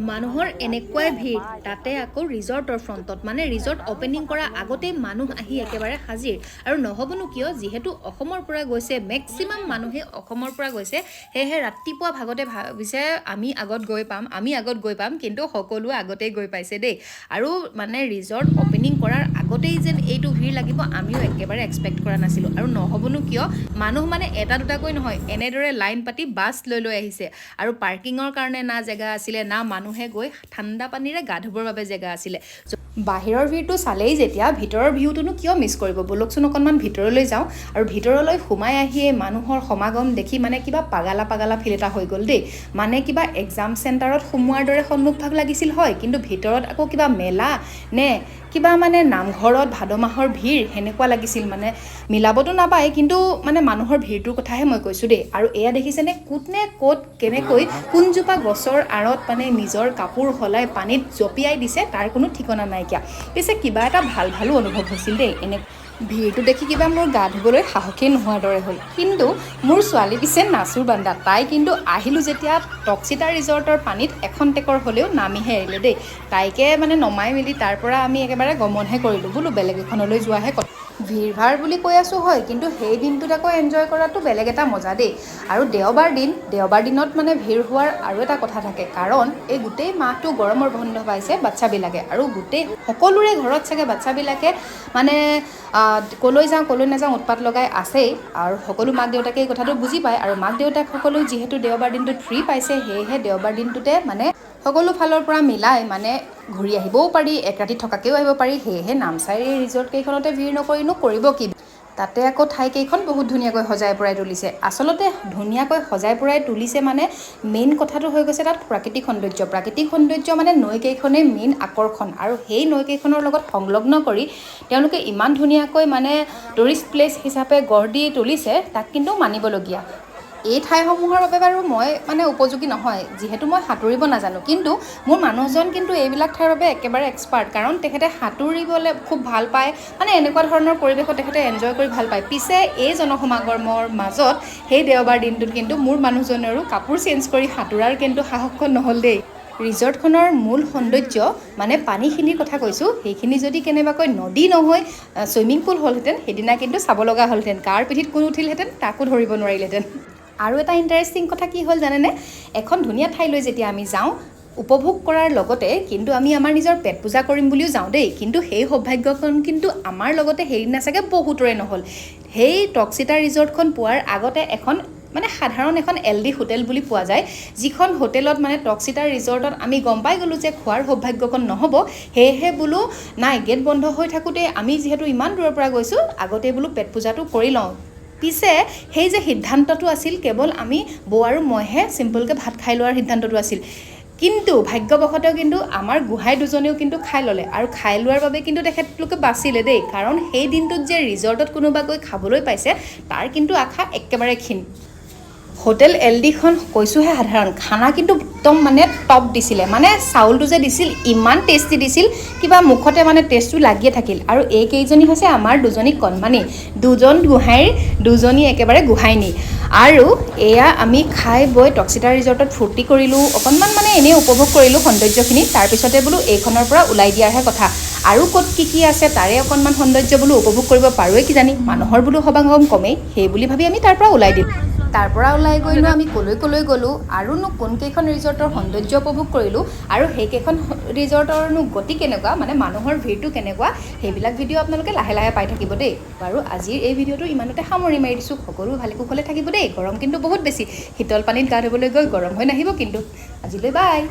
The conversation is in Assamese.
মানুহৰ এনেকুৱাই ভিৰ, তাতে আকৌ ৰিজৰ্টৰ ফ্ৰণ্টত, মানে ৰিজৰ্ট অ'পেনিং কৰা আগতেই মানুহ আহি একেবাৰে হাজিৰ। আৰু নহ'বনো কিয়, যিহেতু অসমৰ পৰা গৈছে, মেক্সিমাম মানুহে অসমৰ পৰা গৈছে। সেয়েহে ৰাতিপুৱা ভাগতে ভাবিছে আমি আগত গৈ পাম, আমি আগত গৈ পাম। কিন্তু সকলোৱে আগতেই গৈ পাইছে দেই। আৰু মানে ৰিজৰ্ট অ'পেনিং কৰাৰ আগতেই যেন এইটো ভিৰ লাগিব, আমিও একেবাৰে এক্সপেক্ট কৰা নাছিলোঁ। আৰু নহ'বনো কিয়, মানুহ মানে এটা দুটাকৈ নহয়, এনেদৰে লাইন পাতি বাছ লৈ লৈ আহিছে। আৰু পাৰ্কিঙৰ কাৰণে না জেগা আছিলে, না মানুহে গৈ ঠাণ্ডা পানীৰে গা ধুবৰ বাবে জেগা আছিলে। বাহিৰৰ ভিৰটো চালেই যেতিয়া, ভিতৰৰ ভিউটোনো কিয় মিছ কৰিব? ব'লকচোন, অকণমান ভিতৰলৈ যাওঁ। আৰু ভিতৰলৈ সোমাই আহিয়ে মানুহৰ সমাগম দেখি মানে কিবা পাগালা পাগালা ফিল এটা হৈ গ'ল দেই। মানে কিবা এক্সাম চেণ্টাৰত সোমোৱাৰ দৰে সন্মুখভাগ লাগিছিল হয়, কিন্তু ভিতৰত আকৌ কিবা মেলা নে কিবা মানে নামঘৰত ভাদ মাহৰ ভিৰ সেনেকুৱা লাগিছিল। মানে মিলাবতো নাপায়, কিন্তু মানে মানুহৰ ভিৰটোৰ কথাহে মই কৈছোঁ দেই। আৰু এয়া দেখিছেনে, কোনে নে ক'ত কেনেকৈ কোনজোপা গছৰ আঁৰত মানে নিজৰ কাপোৰ সলাই পানীত জঁপিয়াই দিছে, তাৰ কোনো ঠিকনা নাইকিয়া। পিছে কিবা এটা ভাল ভালো অনুভৱ হৈছিল দেই। এনে ভিৰটো দেখি কিবা মোৰ গা ধুবলৈ সাহসেই নোহোৱাৰ দৰে হ'ল। কিন্তু মোৰ ছোৱালী পিছে নাচোৰ বান্দা। তাই কিন্তু আহিলোঁ যেতিয়া টক্সিতা ৰিজৰ্টৰ পানীত এখন টেকৰ হ'লেও নামিহে এৰিলে দেই। তাইকে মানে নমাই মেলি তাৰ পৰা আমি একেবাৰে গমনহে কৰিলোঁ, বোলো বেলেগ এখনলৈ যোৱাহে কথা। ভিৰ ভাৰ বুলি কৈ আছোঁ হয়, কিন্তু সেই দিনটোত আকৌ এনজয় কৰাটো বেলেগ এটা মজা দেই। আৰু দেওবাৰ দিন, দেওবাৰ দিনত মানে ভিৰ হোৱাৰ আৰু এটা কথা থাকে, কাৰণ এই গোটেই মাহটো গৰমৰ বন্ধ পাইছে বাচ্ছাবিলাকে। আৰু গোটেই সকলোৰে ঘৰত চাগে বাচ্ছাবিলাকে মানে ক'লৈ যাওঁ ক'লৈ নাযাওঁ উৎপাত লগাই আছেই। আৰু সকলো মাক দেউতাকে এই কথাটো বুজি পায়। আৰু মাক দেউতাকসকলেও যিহেতু দেওবাৰ দিনটোত ফ্ৰী পাইছে, সেয়েহে দেওবাৰ দিনটোতে মানে সকলো ফালৰ পৰা মিলাই মানে ঘূৰি আহিবও পাৰি, এক ৰাতি থকাকৈও আহিব পাৰি। সেয়েহে নামচাইৰ এই ৰিজৰ্ট কেইখনতে ভিৰ নকৰিনো কৰিব কি? তাতে আকৌ ঠাইকেইখন বহুত ধুনীয়াকৈ সজাই পৰাই তুলিছে। আচলতে ধুনীয়াকৈ সজাই পৰাই তুলিছে মানে মেইন কথাটো হৈ গৈছে তাত প্ৰাকৃতিক সৌন্দৰ্য। প্ৰাকৃতিক সৌন্দৰ্য মানে নৈকেইখনেই মেইন আকৰ্ষণ। আৰু সেই নৈকেইখনৰ লগত সংলগ্ন কৰি তেওঁলোকে ইমান ধুনীয়াকৈ মানে টুৰিষ্ট প্লেচ হিচাপে গঢ় দি তুলিছে, তাক কিন্তু মানিবলগীয়া। এই ঠাইসমূহৰ বাবে বাৰু মই মানে উপযোগী নহয়, যিহেতু মই সাঁতুৰিব নাজানো। কিন্তু মোৰ মানুহজন কিন্তু এইবিলাক ঠাইৰ বাবে একেবাৰে এক্সপাৰ্ট, কাৰণ তেখেতে সাঁতুৰিবলৈ খুব ভাল পায়। মানে এনেকুৱা ধৰণৰ পৰিৱেশত তেখেতে এনজয় কৰি ভাল পায়। পিছে এই জনসমাগমৰ মাজত সেই দেওবাৰ দিনটোত কিন্তু মোৰ মানুহজনৰো কাপোৰ চেঞ্জ কৰি সাঁতোৰাৰ কিন্তু সাহসখন নহ'ল দেই। ৰিজৰ্টখনৰ মূল সৌন্দৰ্য মানে পানীখিনিৰ কথা কৈছোঁ, সেইখিনি যদি কেনেবাকৈ নদী নহয় চুইমিং পুল হ'লহেঁতেন, সেইদিনা কিন্তু চাব লগা হ'লহেঁতেন। কাৰ পিঠিত কোন উঠিলহেঁতেন তাকো ধৰিব নোৱাৰিলেহেঁতেন। আৰু এটা ইণ্টাৰেষ্টিং কথা কি হ'ল জানেনে? এখন ধুনীয়া ঠাইলৈ যেতিয়া আমি যাওঁ, উপভোগ কৰাৰ লগতে কিন্তু আমি আমাৰ নিজৰ পেট পূজা কৰিম বুলিও যাওঁ দেই। কিন্তু সেই সৌভাগ্যকণ কিন্তু আমাৰ লগতে সেইদিনা চাগে বহুতৰে নহ'ল। সেই টক্সিতা ৰিজৰ্টখন পোৱাৰ আগতে এখন মানে সাধাৰণ এখন এল ডি হোটেল বুলি পোৱা যায়, যিখন হোটেলত মানে টক্সিতা ৰিজৰ্টত আমি গম পাই গ'লোঁ যে খোৱাৰ সৌভাগ্যকণ নহ'ব। সেয়েহে বোলো নাই, গেট বন্ধ হৈ থাকোঁতে আমি যিহেতু ইমান দূৰৰ পৰা গৈছোঁ, আগতেই বোলো পেট পূজাটো কৰি লওঁ। পিছে সেই যে সিদ্ধান্তটো আছিল, কেৱল আমি বৌ আৰু মইহে চিম্পলকৈ ভাত খাই লোৱাৰ সিদ্ধান্তটো আছিল। কিন্তু ভাগ্যবশতঃ কিন্তু আমাৰ গোহাঁই দুজনেও কিন্তু খাই ল'লে। আৰু খাই লোৱাৰ বাবে কিন্তু তেখেতলোকে বাচিলে দেই, কাৰণ সেই দিনটোত যে ৰিজৰ্টত কোনোবা গৈ খাবলৈ পাইছে, তাৰ কিন্তু আশা একেবাৰে ক্ষীণ। হোটেল এল ডিখন কৈছোঁহে সাধাৰণ, খানা কিন্তু একদম মানে টপ দিছিলে। মানে চাউলটো যে দিছিল, ইমান টেষ্টি দিছিল, কিবা মুখতে মানে টেষ্টটো লাগিয়ে থাকিল। আৰু এইকেইজনী হৈছে আমাৰ দুজনী কণমানি, দুজন গোহাঁইৰ দুজনী একেবাৰে গোহাঁইনী। আৰু এয়া আমি খাই বৈ টক্সিতা ৰিজৰ্টত ফূৰ্তি কৰিলোঁ অকণমান, মানে এনেই উপভোগ কৰিলোঁ সৌন্দৰ্যখিনি। তাৰপিছতে বোলো এইখনৰ পৰা ওলাই দিয়াৰহে কথা, আৰু ক'ত কি কি আছে তাৰে অকণমান সৌন্দৰ্য বোলো উপভোগ কৰিব পাৰোঁৱেই কিজানি, মানুহৰ বোলো সমাগম কমেই, সেই বুলি ভাবি আমি তাৰ পৰা ওলাই দিলোঁ। তাৰ পৰা ওলাই গৈনো আমি ক'লৈ ক'লৈ গ'লোঁ, আৰুনো কোনকেইখন ৰিজৰ্টৰ সৌন্দৰ্য উপভোগ কৰিলোঁ, আৰু সেইকেইখন ৰিজৰ্টৰনো গতি কেনেকুৱা, মানে মানুহৰ ভিৰটো কেনেকুৱা, সেইবিলাক ভিডিঅ' আপোনালোকে লাহে লাহে পাই থাকিব দেই। বাৰু, আজিৰ এই ভিডিঅ'টো ইমানতে সামৰি মাৰি দিছোঁ। সকলো ভালে কুশলে থাকিব দেই। গৰম কিন্তু বহুত বেছি, শীতল পানীত গা ধুবলৈ গৈ গৰম হৈ নাহিব কিন্তু। আজিলৈ বাই।